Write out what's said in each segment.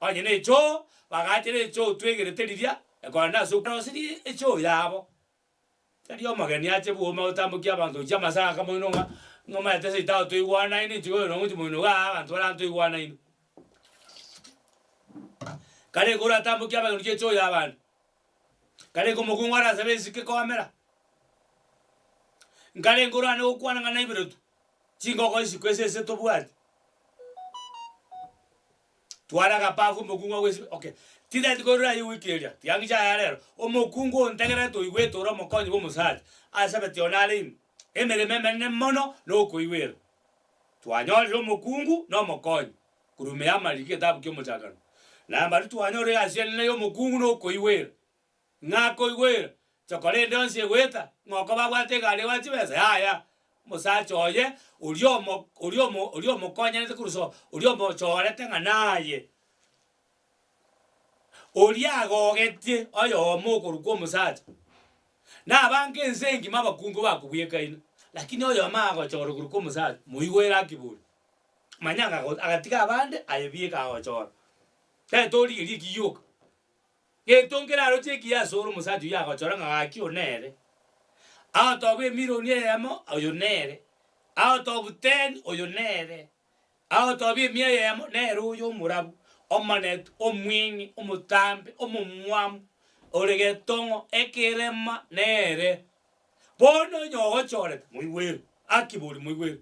Onye ne echoo, bagachera echoo twegerete riria, ekogenda ase okorosirie echoo yabo. Tari omogeni ache bwoma gotambokia abanto gochia amasaka moino ng'a ng'a omanyete seito ago toigwanaine inche bono ngochia moino igaa abanto baria ntoigwanaine. Kare ekero oratambokie abageni gochia echoo ya abande, kare eke omokungu arasabe esike koomera, nkarenge orane gokwana ng'a naiberetwe, chingoko isiko ase ase tobwati. Twara agapafu omokungu agwesibe okay. Tintageti korora aywo ewiki eria, tiga ng'iche aya rero. Omokungu ontegererete oigwete ore omokonyi bw'omosacha, asabeti one are ime, emeremo emenene mono nokoigwera. Twanyorire omokungu na omokonyi korwa ime y'amariko egetabu ki'omochakano. Nambari twanyorire egasi enene y'omokungu nokoigwera. Ng'a akoigwera, chokora ende yonsi egoeta, ng'a okoba abwate egari egoa chibesa, yaya. Omosacha oye, oria omo oria omo oria omokonyerete korwa sobo, oria omochorete ng'a naye, oria agogetie oyomo okorokwa omosacha. Na abange ense engima abakungu bakobwekaina, lakini oyomo agochora okorokwa omosacha, moigwere akibori. Manya ng'a agatiga abande, aye bieka agochora. Tari torigerie eki gioka. Gento nkeraroche ekiya asore omosacha oyio agochora ng'a gaki oyo nere. Agotobwa emilioni eyemo, oyo nere. Agotobwa ten, oyo nere. Agotobia emia eyemo, nere oyo omorabu, omonetu, omweng'e, omotambe, omomwamu, ore getong'o, ekerema, nere. Bono onye ogochorete, moigwere, akibori moigwere.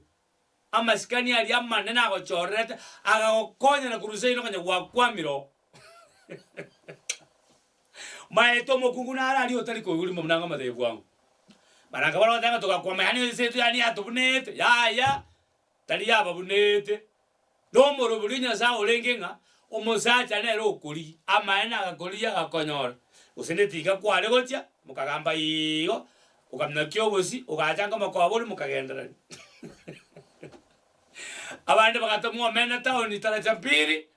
Amasikani aria amanene agochorerete, agagokonya na korusia inwe konya gwakwamire oo. Maete omokungu nare aria otari koigwa rimo buna ng'omotebia bwango. Baraka baria bagoteba ng'a togakwama yaani ense yaito yaani yatobunete, yaya, tari yababunete. Na omorobori o Nyasae orenge ng'a omosacha nere okorigia, amaene agakorigia agakonyora, gose netinga kware gochia, mokagamba igo, okaminakia obosie, ogacha nkomokoba oria mokagenderania. Abande bagatomwa omena town taracha mbiri,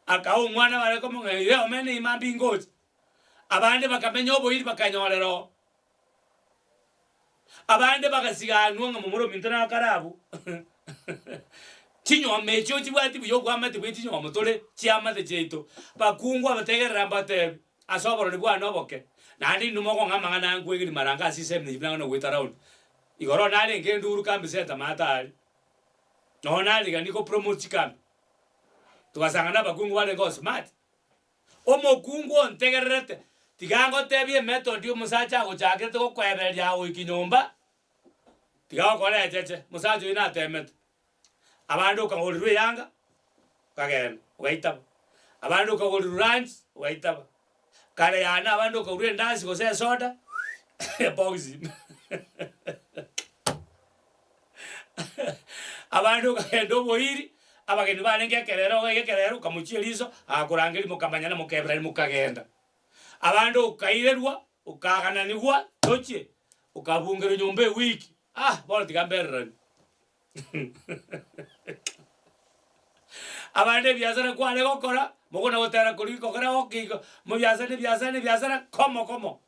akaa omwana bare komong'ina ire omena ime mambia ngocha. Abande bakamenya oboiri bakanyorera oo. Abande bagasiganwa ng'a momura ominto nakare abwo. Chinyomba echio chibwati buya obwamate bwe chinyomba tore chiamate chiaito. Bakungu abategerera mbatebi ase oborori bwane oboke, naende inwe mokong'a amang'ana aya nkwegeri marango ase isemi echi buna nogoeta round. Igoro narenge enduru kambi center maate aria. Nonya narigani ko promote chikambi. Togasangana abakungu barenge oo smart. Omokungu ontegererete, tiga ngotebie emethod omosacha agochakerete gokoebereria agoikia nyomba, tiga gokora echeche, omosacha oyio natemete. Abande okagorerwa eyanga, okagenda, ogaitaba. Abande okagorerwa lunch, ogaitaba. Kare yane abande okagorwa endasi gose esoda, ebox ime. Abande okagenda oboiri, abageni barenge ekerero iga iga ekerero, okamochia eriso, agakorangeria mokamanyana mokeberania mokagenda. Abande okairerwa, okagananigwa tochie, okabungerwa nyomba ewiki, ah bono tiga mbereranie. Abande ebiasara kware gokora, mokona gotera koria gokora gokia igo, mobiasara na ebiasara na ebiasara komo komo.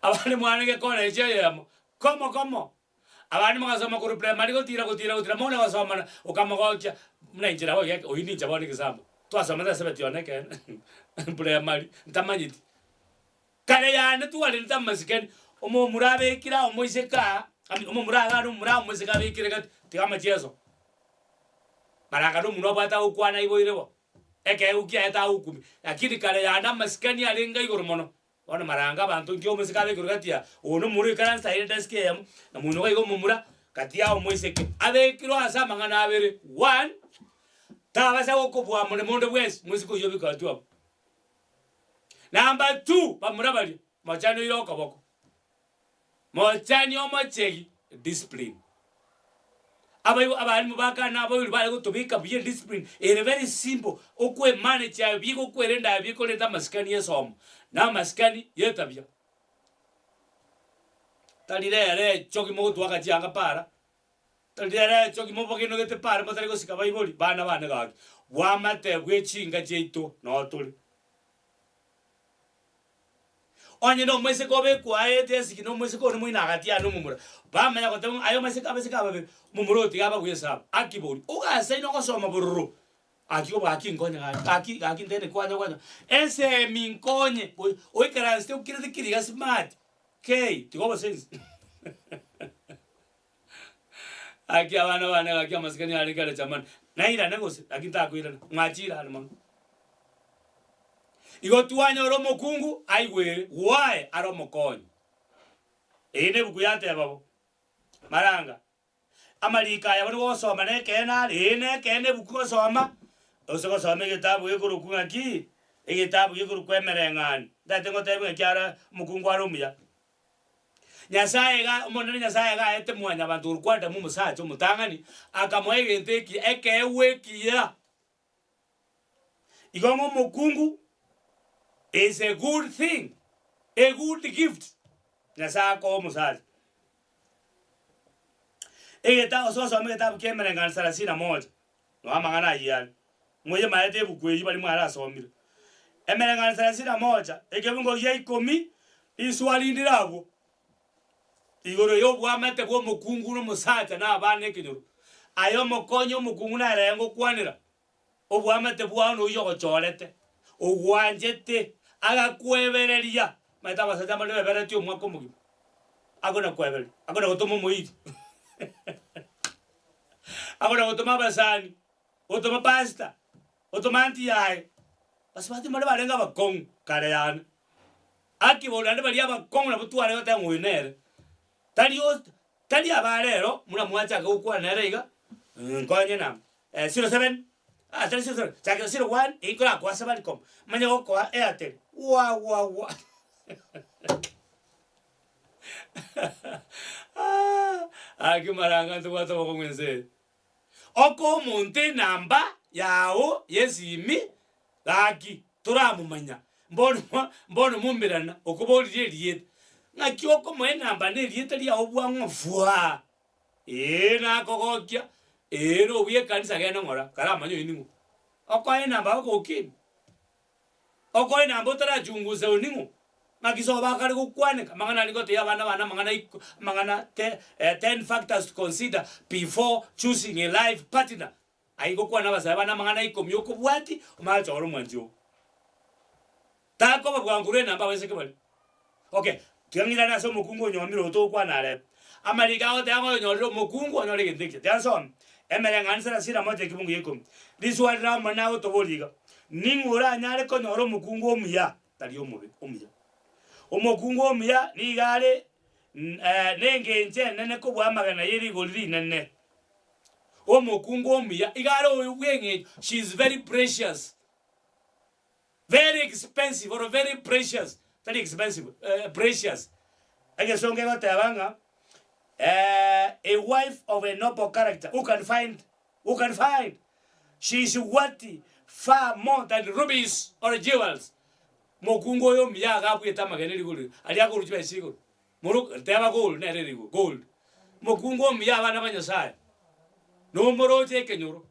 Abande mwarenge college eyemo, komo komo. Abande mogasoma korwa primary gotira gotira gotira mono gosomana, okamogokia, buna inche nabo iga oyio ninche bono egesambo, twasomete ase ebeti yone ekeene primary, ntamanyeti. Kare yane twarendete amasikani, omomura abekire aa omoiseke aa, I mean omomura iga na omomura omoiseke abekire gati, tiga amachieso. Baraka na omonwe abwate agokwana aiboire bo, ekeegwa kiaye tagokumia, lakini kare yane amasikani arenge igoro mono. Bono maranga abanto nki omoiseke abekirwe gati ya oyo nomomura oikaranse aye edesk eyemo, na moino iga iga omomura gati ya omoiseke. Abekirwe ase amang'ana abere, one, tabasa gokobua moremo onde bwensi, omoiseke oyio obekwe gatwe abwo. Number two, bamura baria, mochani oire okoboko, mochani omochegi, discipline. Abaibo abalimu ba kare na abaibori bare gotobeka buya ediscipline ere very simple, okwemanage aye buya gokwerenda aye buya koreta amasikani ya esomo, na amasikani ya etabia. Tari rero echogi mogotwaka chianga para, tari rero echogi mobogenogete para motari gosika abaibori, bana bane gaki, bwamate bwe chinka chiaito noo tore. Onye na omoiseke obekwa aete esegi na omoiseke onde moino agatiana na omomura, bamanya goteba ng'a aye omoiseke abaiseke aba babere, omomura oyo tiga ababue esabu. Aki bori, ogasaine ogosoma bororo, aki obo gaki nkonye gaki, gaki gaki ntende kwanya kwanya, ensemi nkonye, oi oikaransete okirete kiri iga smart, kei, tiga obosensi. Gaki abana bane gaki amasikani are kare chamani, nairane gose? Gaki ntakoirana, mwachire are mono. Igo twanyora omokungu aigwere, why are omokonyi. Eye nebuku yateba bo. Maranga, amariko aya bono gosoma nekeene are, ee nekeene ebuku gosoma, ose gosoma egetabu gekorokwa ng'aki, egetabu gekorokwa emereng'anio. Ntagete ngotebi ng'aki are omokungu are omuya. Nyasaye iga, Omonene Nyasaye iga aete mwanyabanto korwa kwa Adamu omosacha omotang'ani, akamoa egento ekiya, ekeegwa ekiya. Igo ng'a omokungu is a good thing, a good gift Nyasaye akoa omosacha. Egetabu ase osome egetabu kia Emereng'anio sarasini na moja, noo amang'ana ayio are. Moyemaete ebuku eyio baria mwarasomire. Emereng'anio sarasini na moja, ekebungo gia ikomi, riswa rindire abwo, igoro y'oboamate bw'omokungu na omosacha na abana ekenyoro. Aye omokonyi omokungu nere ngokwanera, oboamate bwao noyio ogochorete, ogwanchete, agakwebereria. Omanyete abasacha mbare beberetie omwaka omogima, akona kwebereria, akona gotoma omoiri, akona gotoma abasani, gotoma pastor, gotoma aunty yaye. Basubati mbare barenge abakong'u kare yane. Aki bono naende baria abakong'u nabwo tware goteba ng'a oyo nere. Tari o tari aba rero buna mwachaka gokwana nere iga, nkonye namba 07, ah tari 07, chakera 01 eywo nkorakoa Safaricom, manye gokoa Airtel, wawawa Aki maranga ntobwate obokong'u ense eye. Okoa omonto enamba yao y'esimi, gaki toramomanya, mbono mbono moumerana okoboririe erieta. Ng'aki okomoa enamba na erieta riao bwang'o fwaa! Ee nakogokia, ee nobuya ekanisa genda ng'ora, karamanye oyio ning'o. Okoa enamba ogokia ime. Okoe enamba otarachungusa oyo ning'o? Ng'aki sobo akare gokwaneka amang'ana aria gotebia abana bane amang'ana iko amang'ana te ten factors to consider before choosing a life partner. Ayio gokwana abasae bane amang'ana ikomi okobwati omanye gochora omwanchi oo. Takoba bwango korwa enamba abaiseke baria. Okay, tiga ng'irane ase omokungu onyomire oyo togokwana are. Amariko agoteba ng'a oyonyorire omokungu onyore egento ekiya. Tiga nsome, Emereng'anio sarasini na moja ekebungo gia ikomi. Riswali ria Omonene agotoboria iga, Ning'o oranyare konyora omokungu omuya? Tari omobe, omuya. Omokungu omuya nigo are nengencho enene kobua amagena ye rigori rinene. Omokungu omuya iga are oyo bw'eng'encho, she is very precious. Very expensive or very precious, tari expensive, precious. Egesongo egoteba ng'a a wife of a noble character who can find, who can find, she is worth far more than rubies or jewels. Mokungu oyo omuya iga abuete amagena rigori aria akorwa chibesa igoro. Moro teba gold nere rigoro, gold. Mokungu omuya abana ba Nyasaye, nomoroche ekenyoro.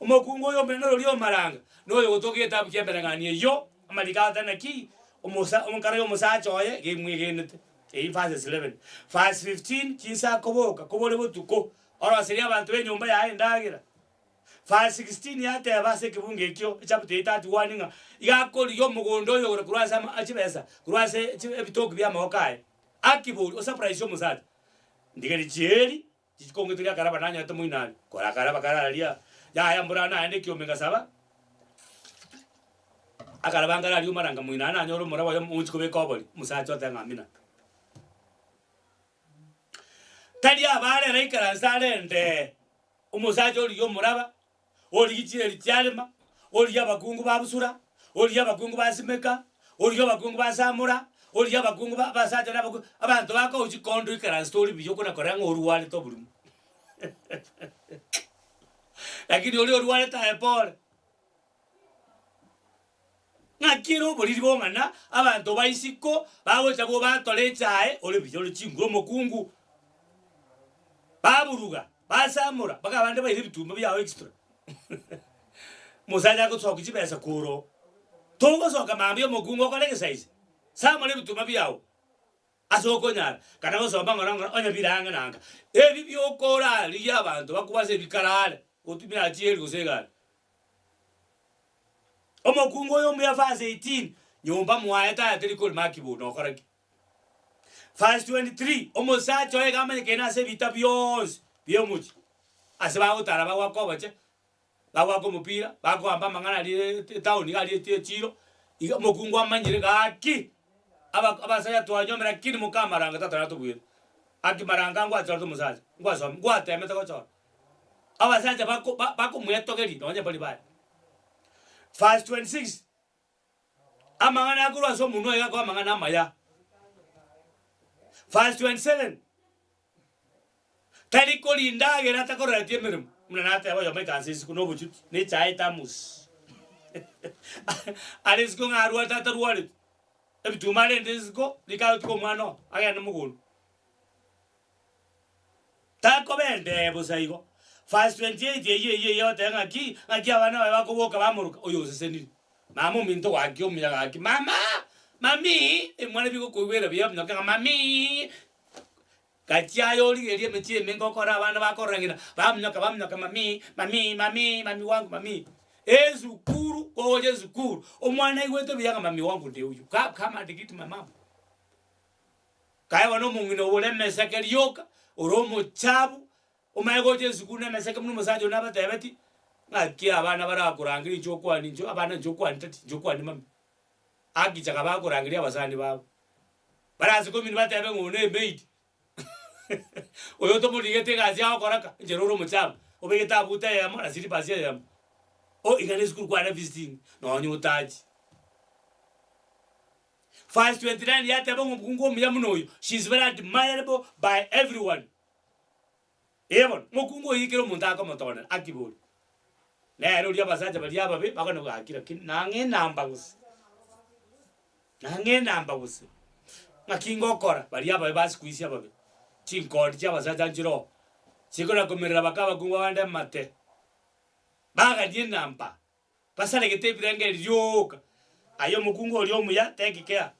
Omokungu oyo omonene oria omaranga, noyo ogotoka egetabu ki'emereng'anio eyio, amariko agote naki, omosa omonkara y'omosacha oye gemwegenete. Eyio verses 11. Verse 15, chinsa akoboka, kobore botuko, oroserie abanto b'enyomba yaye endagera. Verse 16 yateba ase ekebungo ekio, echapter eye 31 ng'a iga akorigia omogondo oyo ore korwa ase ama chibesa, korwa ase chi ebitoki bi'amaboko aye. Akibori, osurprise omosacha, ndigerie chieri, Chikonge toria akaraba nanyarete moino aria, kora akaraba kararia, yaya mbora naende ekiombe ngasaba, akaraba nkararia omaranga moino aria nanyora omoraba oyomo ogochia kobeka obori, omosacha oteba ng'a amina. Tari abare ere aikaranse arendee, omosacha origia omoraba, origia chieri chiarema, origia abakungu babusura, origia abakungu basimeka, origia abakungu basamora, origia abakungu ba abasacha na abakungu, abanto bakogochia chikondo oikaranse ore buya okona korora ng'a orwarete oborimo. Lakini oria orwarete aye pore. Ng'aki ere oboriri bong'ana, abanto ba isiko bagocha bo batore echae ore buya ore chinguru omokungu, baburuga, basamora, mpaka abande baire ebitumba biao extra. Omosacha agosokia chibesa korwa oo, togosoka mambia omokungu okore exercise. Samora ebituma biao ase okonyara, kana gosomba ng'ora ng'ora onye bire ang'e na anga. Ebi bioka orarigie abanto bakobase ebikarare, gotumia chieri gose egari. Omokungu oyo omuya verse 18, nyomba mwaye tayateri korima akibori nokora ki? Verse 23, omosacha oye iga amanyekaine ase ebita bionsi biomochie, ase bagotara bagoaka oboche, bagoaka omopira, bakoamba amang'ana aria etown iga aria echiro, iga omokungu amanyire gaki, aba abasacha twanyomire lakini moka amaranga tata natobwere. Aki maranga ngwachorete omosacha, ngwasome ngwatemete gochora. Abasacha bako ba bakomwetogeria nonye mbari baye. Verse 26, amang'ana akorwa ase omonwa oye akoba amang'ana amaya. Verse 27, Tari korindagera atakorereti emeremo, buna nateba oyomo ekansa isiko na obochuti, na echae ethermos. Are isiko ng'a arwarete atarwareti, ebituma arente isiko, rika agotiga omwana oo, agende mogondo. Takoba endee bosa igo. Verse 28 eyio eyio eyio egoteba ng'aki, ng'aki abana baye bakoboka bamoroka, oyo osesenire. Mama ominto gaki omuya gaki, mama, mami, ebimwana bigokoigwera buya ominyoke ng'a mami. Gachia aye origererie emechie emenge okore abana bakorora ng'ina, baminyoka baminyoka mami, mami, mami, mami wangu mami. Esukuru, kogocha esukuru, omwana aigwete buya ng'a mami wangu ndiye oyio, ka come and greet my mum. Kaye bono omong'ina ore emeseke rioka, ore omochabu, omanye gocha esukuru na emeseke buna omosacha one abatebetie, ng'aki abana barakorangeria inche okwane inche abana inche okwane tati, inche okwane mami. Akicha kabakorangeria abasani babo. Barase komini batebe ng'a oyo ne emaid oyo tomorigete egasi agokora ka, enchera ore omochafu, obegete abuta eyemo na slippers eyemo, oh iga ne esukuru kwane visiting, nonye otachi. Verse 29 yateba ng'a omokungu omuya buna oyo, she is very admirable by everyone. Ee bono, omokungu oyio kera omonto akomotoonera, akibori. Nere oria abasacha baria ababe bakona gaki lakini nang'e enamba gose, nang'e enamba gose, ng'aki ngokora? Baria ababe ba siku hizi ababe, chinkondi chia abasacha nchire oo, chikona komerera baka abakungu abande amate, baganie enamba, basaregete ebirengererio rioka, aye omokungu oria omuya take care.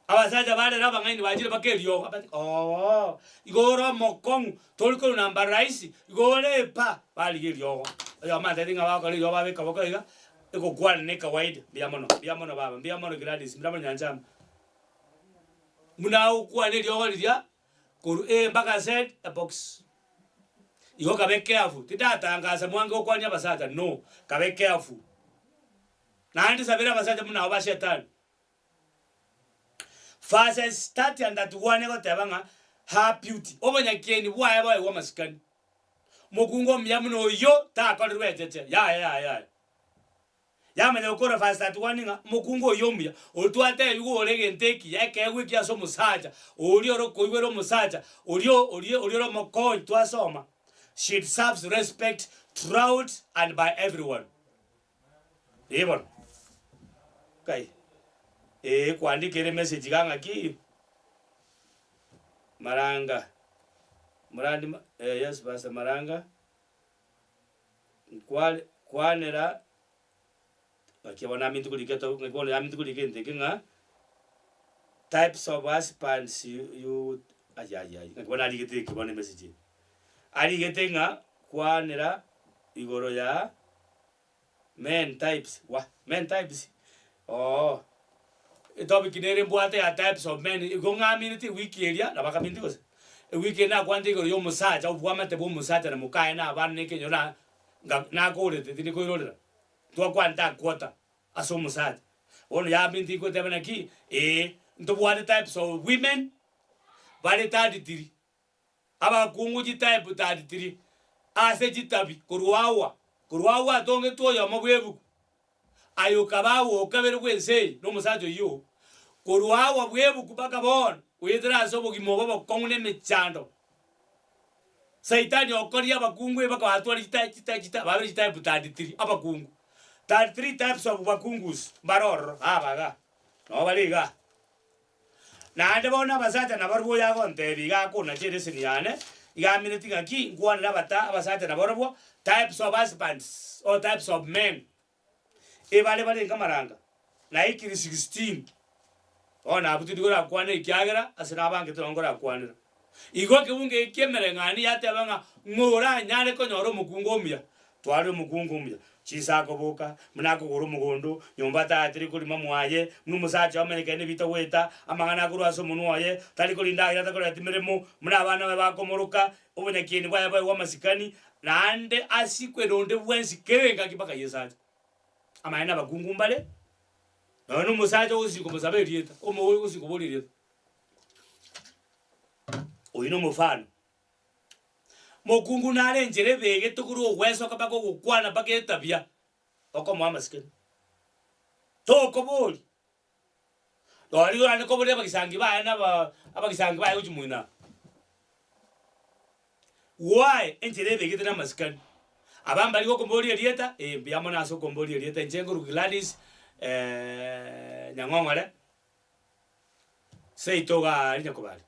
Abasacha barere abang'aini bachire mpaka eriogo, abati ooh, igo ore omokong'u, tori korwa namba rahisi, igo ore epa, barigia eriogo. Oyomo antebie ng'a bagokora eriogo babeka boko iga, egokwana ne ekawaida, mbuya mono, mbuya mono baba, mbuya mono Gladys, mbuya mono Nyanchama. Buna agokwana eriogo riria, korwa A mpaka Z, ebox. Igo kabe careful, tindatangasa mwange gokwania abasacha, no, kabe careful. Naende sabera abasacha buna abwo ba shetani. Verses 30 and 31 egoteba ng'a her beauty, obonyakieni bwaye boegwe amasikani. Mokungu omuya buna oyio takorerwe echeche, yaya yaya yaya. Yamanya gokora verse 31 ng'a omokungu oyio omuya, oria twatebiwa ore egento ekiya, ekeegwa ekiya ase omosacha, oria ore okoigwera omosacha, oria oria oria ore omokonyi twasoma, she deserves respect throughout and by everyone. Ee bono, kai, ee kwandika ere message iga ng'aki, Maranga, morandi ma eh yes pastor Maranga, nkware kwanera ng'aki bono naminto korika eto ng'aki bono naminto korika egento eke ng'a types of husbands you you ayayaya ng'aki bono narigete eke bono emessage eye. Arigete ng'a kwanera igoro ya men types, wah men types ooh etopic nere mbwate ya types of men igo ng'amineti ewiki eria nabo akaminti gose? Ewiki eria nakwanete igoro ya omosacha obwamate bwa omosacha na mokaye na abana na ekenyoro na nga nakorete tindi koirorera twakwanete akwota ase omosacha. Bono yaminti nkoteba naki eh ntobwate types of women bare 33. Abakungu chitype 33 ase chitabi korwa agwo, korwa agwo atongetwe oyomo bw'ebuku, aye okaba agwo okabere bw'ense eye nomosacha oyio, korwa agwo bw'ebuku mpaka bono, goetera ase obogima obo obokong'u na emechando. Saitani okoria abakungu eye bakabatwara chita chita chita babere chitype 33 abakungu, 33 types of bakungus mbare ororo aba igaa, nabo bare igaa. Naende bono abasacha nabarabwo oyo agontebia iga akonacha ereseni yane, iga amineti ng'aki nkwanere abata abasacha nabarabwo, types of husbands or types of men, ebare barenge amaranga. Naikire 16, bono nabwo tindi korakwana ekiagera ase nabangete nabo nkorakwanera. Igo ekebungo eke ki'emereng'anio yateba ng'a ng'o oranyare konyora omokungu omuya? Tware omokungu omuya, chinsa akoboka, buna akogora omogondo, nyomba tayatiri korima mwaye, buna omosacha omenyekene nebita goeta, amang'ana akorwa ase omonwa oye, tari korinda agere atakoreti meremo, buna abana baye bakomoroka, obonyakieni bwaye boegwe amasikani, naende asikwe nonde bwensi kera engaki mpaka Yeso ache. Amaene abakungu mbare, nonya na omosacha ogosii komosaba erieta, omogoyo ogosii koboria erieta. Oyio nomofano. Mokungu nare enchera ebegete korwa ogwesoka mpaka ogokwana mpaka etabia, okomoa amasikani. Tokoboria, nonye nigo orande koboria abagisangi baye na aba abagisangi baye gochia moino aa. Why? Enchera ebegete na amasikani. Aba mbari gokomoboria erieta, eh mbuya mono ase okomboria erieta, inche nkorwa Gladys Nyang'ong'ore. Seito iga aria Nyakobari.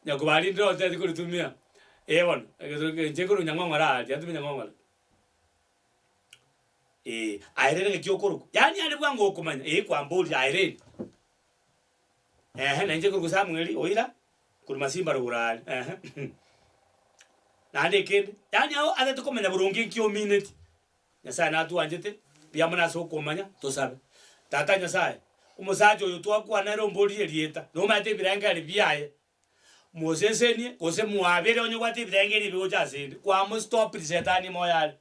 Nyakobari ndire oteti koritumia, eh bono, inche nkorwa Nyang'ong'ore aa tiga ntume Nyang'ong'ore. Eh, aye rende ng'aki okorokwa? Yaani are bwango okomanya, eh kwamborire aye rende. Ehe, na inche nkorokwa Samuel oira, korwa Masimba rogoro aaria, ehe. Naende ekende, yaani ao atete komanya boronge nki omineti. Nyasae natwanchete, mbuya mono ase okomanya, tosabe. Tata Nyasae, omosacha oyo twakwana ere omborire erieta, nomanyete ebirengererio biaye, mosesenie gose mwabere onye obwate ebirengererio ebi gocha asende, kwamostopire shetani moyo are.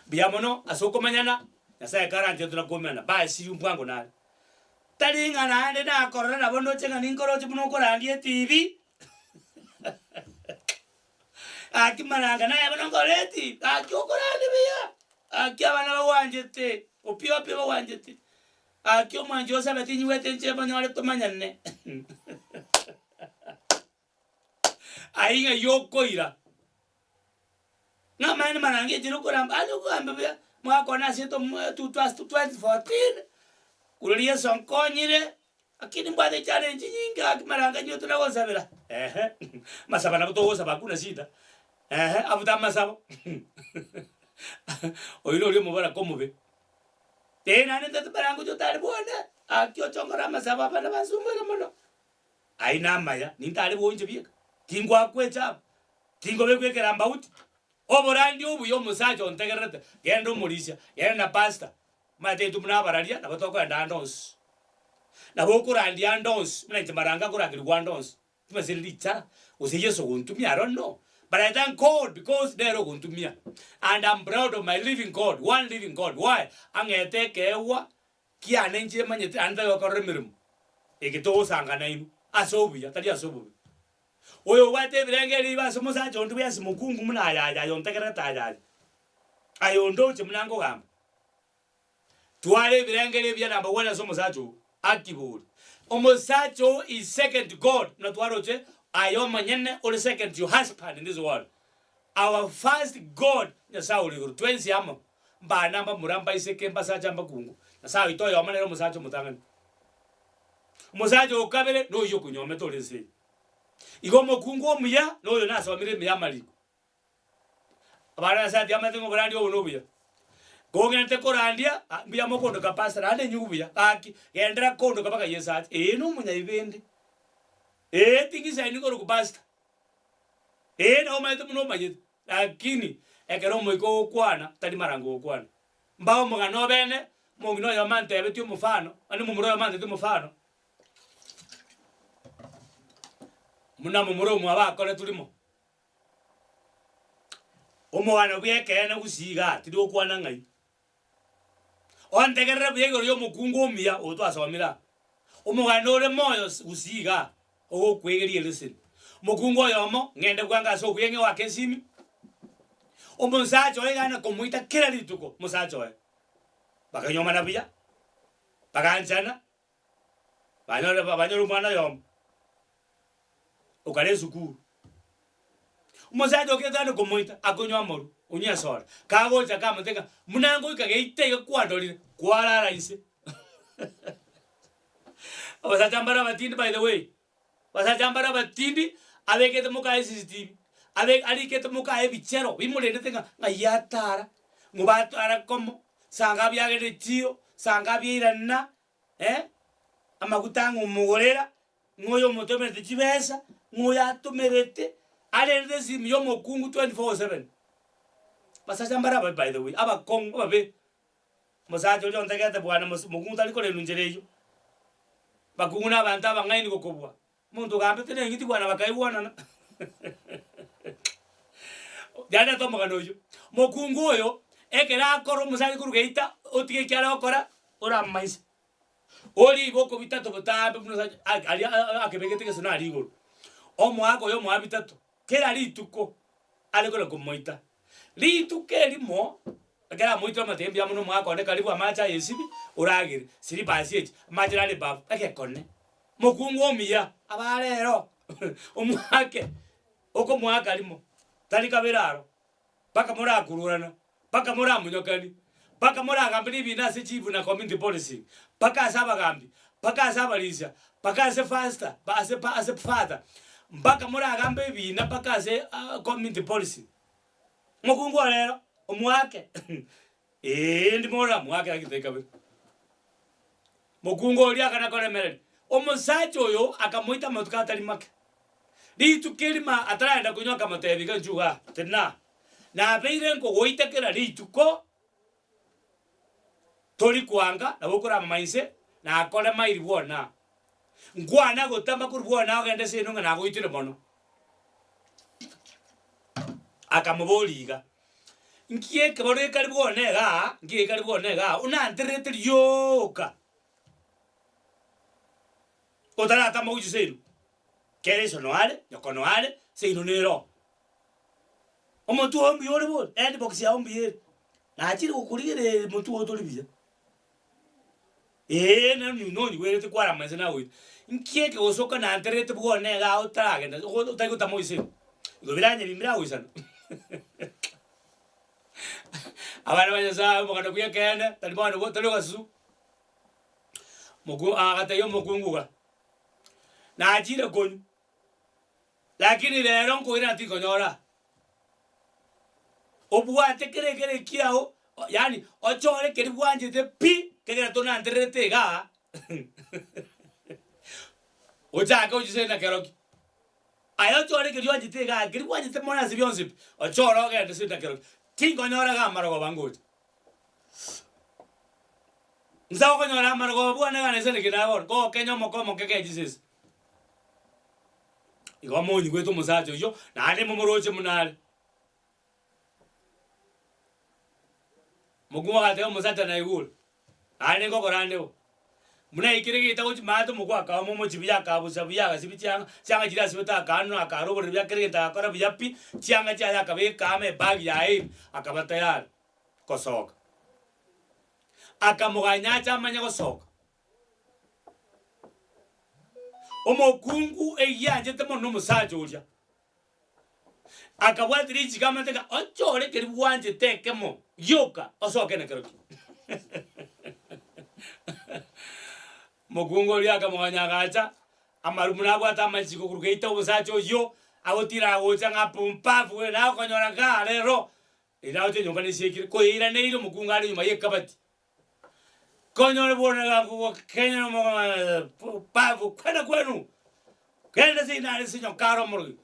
Mbuya mono ase okomanyana, Nyasae karanche torakomerana, bye see you mbwango nare. Tari ng'a naende nakorora nabo ndoche ng'a ninkoroche buna okorandia etibi. Gaki maranga naye bono nkore etibi, gaki okorande buya, gaki abana bagwanchete, opio opio bagwanchete, gaki omwanchi osabe tinyigwete inche mbanyore tomanyane. Ayio ng'ai okoira, ng'a amaene maranga enchera okoramba aria okogamba buya, mwakwana ase etomo 2014, korwa Yeso ankonyire. Lakini mbwate challenge nyinge gaki maranga inwe tona gonsabera ehe amasabo nabo togosaba hakuna shida ehe abuta amasabo oyio noria omobaraka omobe eh naende ntete maranga oche otare bwane gaki oche onkore amasabo abana bansumbuire mono ayio namaya nintare bwoinche bieka tingoakwa echabu tingobekwa ekerambauti oborandi obuya omosacha ontegererete genda omorisia genda pastor Omanyete intwe buna abararia nabo tokoenda ande onsi. Nabo okorandia ande onsi, buna inche maranga nkorangerigwa ande onsi. Timanyeti richara, gose Yeso ogontumia, I don't know. But I thank God because nere ogontumia. And I'm proud of my living God, one living God. Why? Ang'ete ekeegwa kiane inche manyete naende tari gokorera emeremo eke togosanga nainwe ase obuya tari ase obobe. Oyo obwate ebirengererio ebi ase omosacha onde bwensi mokungu buna aya aya aye ontegererete aya aya. Aye ondoche buna nkogamba. Twara ebirengererio ebiya number one ase omosacha oo, akibori. Omosacha oo is second to God, buna twaroche aye omonyene ore second to your husband in this world. Our first God, Nyasaye ore igoro, twensi amo, mbana mbamura mbaiseke mbasacha mbakungu, Nyasaye oito oyomo nere omosacha omotang'ani. Omosacha o kabere noyio okonyomete ore ense eye. Igo omokungu omuya noyo nasomire ime y'amariko. Abana Nyasaye tiamanyete ng'a oborandia obo nobuya. Kogente korandia, ah, mbuya mokondoka pastor, naende inywe buya, gaki, gendera kondoka mpaka Yeso ache. Ee nomonyaibende. Ee ting'isaini korokwa pastor. Ee nabo omanyete buna omanyete, lakini ekero omoika ogokwana, tari marango ogokwana. Mbao omogano obene, omong'ina oyomo antebetie omofano, onye momura oyomo antebetie omofano, buna momura omwabo akoretwe rimo. Omogano bw'ekeene gusii igaa, tindi gokwana ng'ai. Ontegerere buya igoro y'omokungu omuya oyo twasomire aa. Omogano ore moyo gusii igaa, ogokwegeria eleseni. Omokungu oyomo, ng'ende bwango ase obuya ng'e goaka esimi, omosacha oye iga nakomoita kera rituko, omosacha oye. Bakanyomana buya, baganchana, Banyore banyore omwana oyomo, okare esukuru. Omosacha okire tari komoita, akonywa amarwa, onywa esoda, kagocha kamotebia ng'a buna ngoika geita iga kwandorire, kwarara inse. Abasacha mbare abatindi by the way, abasacha mbare abatindi, abekete mokaye CCTV, abe arikete mokaye ebichero bimorendete ng'a ng'ai atara. Ng'o batwara komo, saa ngapi agende echiro, saa ngapi airana, eh, amaguta ang'o omogorera, ng'o oyo omotomerete chibesa, ng'o oyo atomerete, arerete esimi ya omokungu 24/7. Basacha mbare ababe by the way, abakong'u ababe. Omosacha oria ontagete bwana mos mokungu tari korendwa inchera eyio. Bakungu na abanto abang'aini gokobua. Omonto ogambete na eng'iti bwana bakaigwanana Yareta omogano oyio. Mokungu oyo, ekero akora omosacha korwa geita, otiga eki are gokora, orame inse. Oria iboko bitato botambe buna osacha a- aria a- akebegete gesona aria igoro. Omoaka oyo omoa bitato, kera rituko, are kona komoita. Rituko erimo, ekero amoitire amateke mbuya mono omwaka one karibu amache aye esibi, oragere, slippers echi, amache nare ebafu, egekone. Mokungu omuya, abarero, omwake, okomoaka rimo, tari kabere aro, mpaka morakururana, mpaka moramonyokani, mpaka moragambe ribina ase chief na community policing, mpaka ase abagambi, mpaka ase abarisia, mpaka ase pastor, ase pa ase father, mpaka moragambe ebina mpaka ase community policing. Mokungu ore ero, omoake, eeh ndimo oramoake lakini tari kabere. Mokungu oria akana koremereria, omosacha oyo akamoita amatuko atari make. Rituko erimo ataragenda konywa akamotebia iga inchuo igaa, tenena, nabeire nkogoita kera rituko, tori koanga, nabo okorama inse, nakore mairi bwona aa. Nkwana gotama korwa bwona ogende ase eno ng'a nagoitire mono. Akamoboria iga, Nki ekebaro ekari bwona igaa, nki ekari bwona igaa, onantererete rioka, otaratama gochia seino? Kera iso noare, nyoko noare, seino nere oo. Omotwe oo mbuya ore bori, headbox yao mbuya ere, nachire gokorigereria motwe oo tori buya. Eeh nonye nonyigwerete kwarama inse nagoita, nki eke gose okanantererete bwone igaa otaragenda otari gotama gochia seino? Igo biranyebia mbiragoisana. Abana ba Nyasaye omogano bwa ekeene, tari mogano bwa tari ogasusu. Moku agatebia omokungu iga, nachire konywa, lakini rero nkoirana tikonyora. Obwate kera ekere kiao, yaani ochore keria bwanchete pi, kegera tonantererete igaa, ochake ochisene na kerokio. Aye ochore keria oanchete igaa, keria bwanchete mono ase bionsi pi, ochore ogende ase na kerokio. Tinkonyora iga amarogoba ngocha. Inse okonyora amarogoba bwane iga nese naki nabono, gokenya omoko omoke ke chisese. Igo monyigwete omosacha oyio, naende momoroche buna are. Mokungu agateba omosacha naigure, naende nkokora ande bo. Buna aikire geita gochia maate omokwo akaoma omochie buya akabusa buya agasibia chianga, chianga chiria asibete akaanora akaara oborere buya kera egento agakora buya pi, chianga chiaye akabeka amo ebag yaye ime, akaba tayari gosoka. Akamoganya ache amanye gosoka. Omokungu egianchete mono omosacha oria, akabwati richiko amanyete ng'a ochore keria bwanchete ekemo gioka osoke nekerokio. Omokungu oria akamoganya agacha, amaru buna abwate amachiko korwa geita omosacha oyio, agotira agocha ng'a pumbafu we nakonyora igaa rero, Erio agocha enyomba nesiekire, koyeiraneire omokungu are nyuma y'ekabati. Konyore bono gakogokenya pumbafu kwenda kwenu, genda ase inare ase nyoka are omorogi,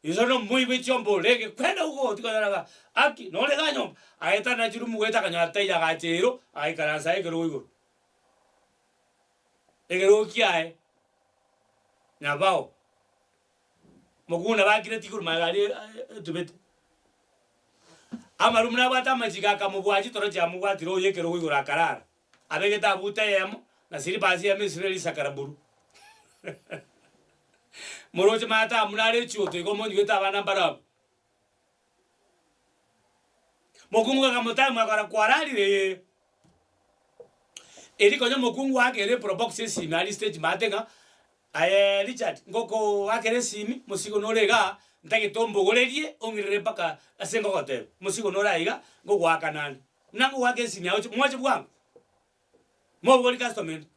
iso nomoibi chiombe orenge kwenda huko tikonyora iga aki nore iga nyomba. Aetana chirumu goeta akanyora taiyo agacha ero, agaikaransa aye ekerogo igoro. Ekerogo kiaye nyabao. Mokungu nabo akireti igoro magega aria etubete. Amarumu nabwate amachiko akamobua chitoro chiamobwatire oyo ekerogo igoro akarara, abegete abuta eyemo, na slippers eyemo esibire risakara buru. Moroche maate amo nare echioto igo monyigwete abana mbare abwo. Mokungu akamotebia mwakora kwararire ee. Erio konya omokungu aakere eprobox esimi aria stage maate ng'a Aye Richard, ngokoakera esimi, mosigo nore igaa, ntagete ombogorerie ong'irere mpaka ase ngogotebia. Mosigo nore aiga, ngogoaka nande. Buna ngogoaka esimi aye oche, mwache bwango, mobogori customer ende.